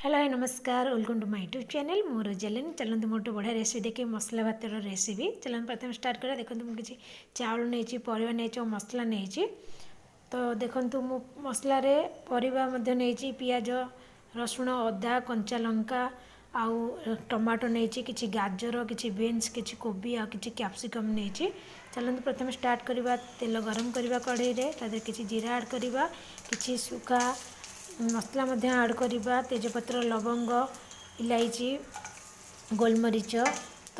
Hello, ନମସ୍କାର। Welcome to my YouTube channel. ମୁଁ ରୋଜାଲିନ୍। ଚାଲନ୍ତୁ, ମୋଠୁ ବଢ଼ିଆ ରେସିପି ଦେଖି, ମସଲା ଭାତର ରେସିପି। ଚାଲନ୍ତୁ, ପ୍ରଥମେ ଷ୍ଟାର୍ଟ କରିବା। ଦେଖନ୍ତୁ, ମୁଁ କିଛି ଚାଉଳ ନେଇଛି, ପରିବା ନେଇଛି ଆଉ ମସଲା ନେଇଛି। ତ ଦେଖନ୍ତୁ, ମୁଁ ମସଲାରେ ପରିବା ମଧ୍ୟ ନେଇଛି, ପିଆଜ, ରସୁଣ, ଅଦା, କଞ୍ଚା ଲଙ୍କା ଆଉ ଟମାଟୋ ନେଇଛି, କିଛି ଗାଜର, କିଛି ବିନ୍ସ, କିଛି କୋବି ଆଉ କିଛି କ୍ୟାପ୍ସିକମ୍ ନେଇଛି। ଚାଲନ୍ତୁ, ପ୍ରଥମେ ଷ୍ଟାର୍ଟ କରିବା। ତେଲ ଗରମ କରିବା କଢ଼େଇରେ, ତା ଦେହରେ କିଛି ଜିରା ଆଡ଼୍ କରିବା, କିଛି ଶୁଖା ମସଲା ମଧ୍ୟ ଆଡ଼୍ କରିବା, ତେଜପତ୍ର, ଲବଙ୍ଗ, ଇଲାଇଚି, ଗୋଲମରିଚ ତ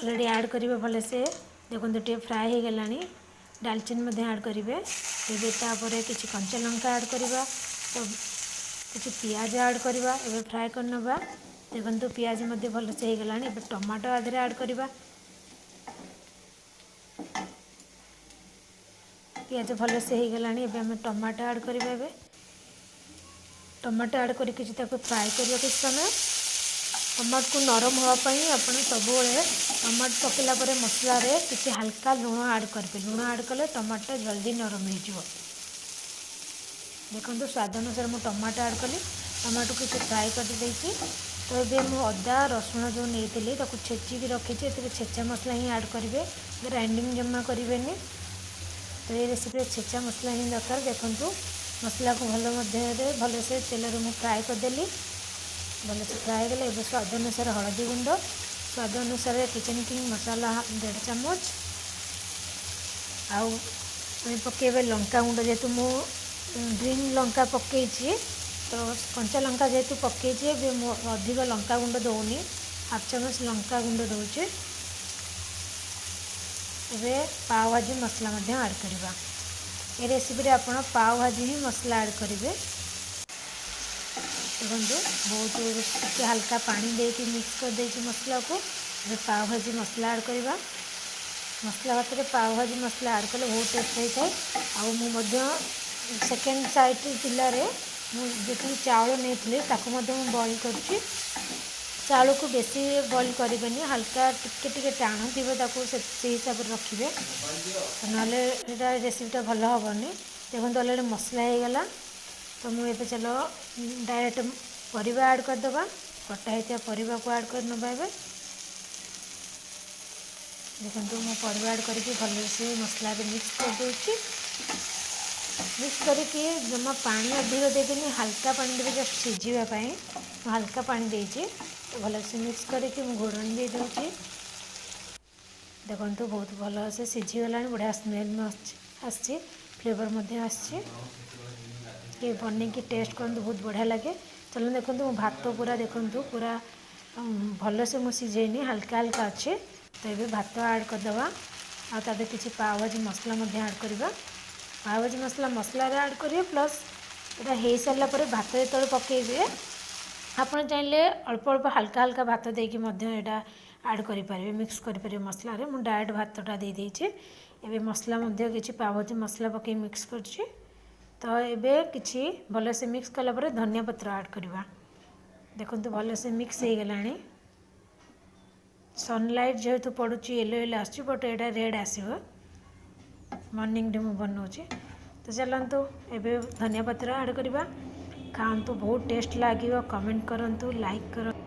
ଅଲରେଡ଼ି ଆଡ଼୍ କରିବା। ଭଲସେ ଦେଖନ୍ତୁ, ଟିକେ ଫ୍ରାଏ ହେଇଗଲାଣି। ଡାଲଚିନି ମଧ୍ୟ ଆଡ଼୍ କରିବେ ଏବେ। ତାପରେ କିଛି କଞ୍ଚା ଲଙ୍କା ଆଡ଼୍ କରିବା, ତ କିଛି ପିଆଜ ଆଡ଼୍ କରିବା। ଏବେ ଫ୍ରାଏ କରିନେବା। ଦେଖନ୍ତୁ, ପିଆଜ ମଧ୍ୟ ଭଲସେ ହେଇଗଲାଣି। ଏବେ ଟମାଟୋ ଆ ଦେହରେ ଆଡ଼୍ କରିବା। ପିଆଜ ଭଲସେ ହେଇଗଲାଣି, ଏବେ ଆମେ ଟମାଟୋ ଆଡ଼୍ କରିବା। ଏବେ ଟମାଟୋ ଆଡ଼୍ କରି କିଛି ତାକୁ ଫ୍ରାଏ କରିବା କିଛି ସମୟ। ଟମାଟୋକୁ ନରମ ହେବା ପାଇଁ ଆପଣ ସବୁବେଳେ ଟମାଟୋ ପକାଇଲା ପରେ ମସଲାରେ କିଛି ହାଲକା ଲୁଣ ଆଡ଼୍ କରିବେ। ଲୁଣ ଆଡ଼୍ କଲେ ଟମାଟୋଟା ଜଲ୍ଦି ନରମ ହେଇଯିବ। ଦେଖନ୍ତୁ, ସ୍ୱାଦ ଅନୁସାରେ ମୁଁ ଟମାଟୋ ଆଡ଼୍ କଲି। ଟମାଟୋକୁ କିଛି ଫ୍ରାଏ କରିଦେଇଛି। ତ ଏବେ ମୁଁ ଅଦା ରସୁଣ ଯେଉଁ ନେଇଥିଲି, ତାକୁ ଛେଚିକି ରଖିଛି। ଏଥିରେ ଛେଚା ମସଲା ହିଁ ଆଡ଼୍ କରିବେ, ଗ୍ରାଇଣ୍ଡିଙ୍ଗ ଜମା କରିବେନି। ତ ଏ ରେସିପିରେ ଛେଚା ମସଲା ହିଁ ଦରକାର। ଦେଖନ୍ତୁ, ମସଲାକୁ ଭଲ ମଧ୍ୟରେ ଭଲସେ ତେଲରେ ମୁଁ ଫ୍ରାଏ କରିଦେଲି। ଭଲସେ ଫ୍ରାଏ ହେଇଗଲେ ଏବେ ସ୍ୱାଦ ଅନୁସାରେ ହଳଦୀ ଗୁଣ୍ଡ, ସ୍ୱାଦ ଅନୁସାରେ କିଚେନ୍ କିଙ୍ଗ ମସଲା ଦେଢ଼ ଚାମଚ ଆଉ ଆମେ ପକାଇବା ଲଙ୍କା ଗୁଣ୍ଡ। ଯେହେତୁ ମୁଁ ଗ୍ରୀନ୍ ଲଙ୍କା ପକାଇଛି, ତ କଞ୍ଚା ଲଙ୍କା ଯେହେତୁ ପକାଇଛି, ଏବେ ମୁଁ ଅଧିକ ଲଙ୍କା ଗୁଣ୍ଡ ଦେଉନି, ହାଫ୍ ଚାମଚ ଲଙ୍କା ଗୁଣ୍ଡ ଦେଉଛି। ଏବେ ପାଓ ଭାଜି ମସଲା ମଧ୍ୟ ଆଡ଼୍ କରିବା। ଏ ରେସିପିରେ ଆପଣ ପାଓ ଭାଜି ହିଁ ମସଲା ଆଡ଼୍ କରିବେ। ଦେଖନ୍ତୁ, ବହୁତ ଟିକେ ହାଲକା ପାଣି ଦେଇକି ମିକ୍ସ କରିଦେଇଛି ମସଲାକୁ। ଏବେ ପାଓ ଭାଜି ମସଲା ଆଡ଼୍ କରିବା। ମସଲା ଭାତରେ ପାଓ ଭାଜି ମସଲା ଆଡ଼୍ କଲେ ବହୁତ ଟେଷ୍ଟ ହେଇଥାଏ। ଆଉ ମୁଁ ମଧ୍ୟ ସେକେଣ୍ଡ ସାଇଡ଼୍ ଚୁଲାରେ ମୁଁ ଯେତିକି ଚାଉଳ ନେଇଥିଲି, ତାକୁ ମଧ୍ୟ ମୁଁ ବଏଲ୍ କରୁଛି। ଚାଉଳକୁ ବେଶୀ ବଏଲ୍ କରିବେନି, ହାଲକା ଟିକେ ଟିକେ ଟାଣ ଥିବ, ତାକୁ ସେଇ ହିସାବରେ ରଖିବେ, ନହେଲେ ଏଇଟା ରେସିପିଟା ଭଲ ହେବନି। ଦେଖନ୍ତୁ, ଅଲରେଡ଼ି ମସଲା ହେଇଗଲା। ତ ମୁଁ ଏବେ ଚାଲ ଡାଇରେକ୍ଟ ପରିବା ଆଡ଼୍ କରିଦେବା। କଟା ହେଇଥିବା ପରିବାକୁ ଆଡ଼୍ କରିନେବା ଏବେ। ଦେଖନ୍ତୁ, ମୁଁ ପରିବା ଆଡ଼୍ କରିକି ଭଲସେ ମସଲାରେ ମିକ୍ସ କରିଦେଉଛି। ମିକ୍ସ କରିକି ଜମା ପାଣି ଅଧିକ ଦେବେନି, ହାଲକା ପାଣି ଦେବେ, ଜଷ୍ଟ ସିଝିବା ପାଇଁ ମୁଁ ହାଲକା ପାଣି ଦେଇଛି। ତ ଭଲସେ ମିକ୍ସ କରିକି ମୁଁ ଘୋଡ଼ଣୀ ଦେଇଦେଉଛି। ଦେଖନ୍ତୁ, ବହୁତ ଭଲସେ ସିଝିଗଲାଣି, ବଢ଼ିଆ ସ୍ମେଲ୍ ଆସିଛି, ଫ୍ଲେଭର୍ ମଧ୍ୟ ଆସିଛି। ଟିକେ ବନେଇକି ଟେଷ୍ଟ କରନ୍ତୁ, ବହୁତ ବଢ଼ିଆ ଲାଗେ। ଚାଲନ୍ତୁ, ଦେଖନ୍ତୁ, ମୁଁ ଭାତ ପୁରା, ଦେଖନ୍ତୁ, ପୁରା ଭଲସେ ମୁଁ ସିଝେଇନି, ହାଲକା ହାଲକା ଅଛି। ତ ଏବେ ଭାତ ଆଡ଼୍ କରିଦେବା ଆଉ ତା ଦେହରେ କିଛି ପାଓଭାଜି ମସଲା ମଧ୍ୟ ଆଡ଼୍ କରିବା। ପାଓଭାଜି ମସଲା ମସଲାରେ ଆଡ଼୍ କରିବେ, ପ୍ଲସ୍ ଏଇଟା ହେଇସାରିଲା ପରେ ଭାତ ଯେତେବେଳେ ପକାଇବେ, ଆପଣ ଚାହିଁଲେ ଅଳ୍ପ ଅଳ୍ପ ହାଲକା ହାଲକା ଭାତ ଦେଇକି ମଧ୍ୟ ଏଇଟା ଆଡ଼୍ କରିପାରିବେ, ମିକ୍ସ କରିପାରିବେ ମସଲାରେ। ମୁଁ ଡାଇରେକ୍ଟ ଭାତଟା ଦେଇଦେଇଛି। ଏବେ ମସଲା ମଧ୍ୟ କିଛି ପାଓଭାଜି ମସଲା ପକାଇ ମିକ୍ସ କରୁଛି। ତ ଏବେ କିଛି ଭଲସେ ମିକ୍ସ କଲା ପରେ ଧନିଆ ପତ୍ର ଆଡ଼୍ କରିବା। ଦେଖନ୍ତୁ, ଭଲସେ ମିକ୍ସ ହେଇଗଲାଣି। ସନଲାଇଟ୍ ଯେହେତୁ ପଡ଼ୁଛି, ୟେଲୋ ୟେଲୋ ଆସୁଛି, ବଟ୍ ଏଇଟା ରେଡ଼୍ ଆସିବ। ମର୍ଣ୍ଣିଂରେ ମୁଁ ବନାଉଛି। ତ ଚାଲନ୍ତୁ, ଏବେ ଧନିଆ ପତ୍ର ଆଡ଼୍ କରିବା। ଖାଆନ୍ତୁ, ବହୁତ ଟେଷ୍ଟ ଲାଗିବ। କମେଣ୍ଟ କରନ୍ତୁ, ଲାଇକ୍ କରନ୍ତୁ।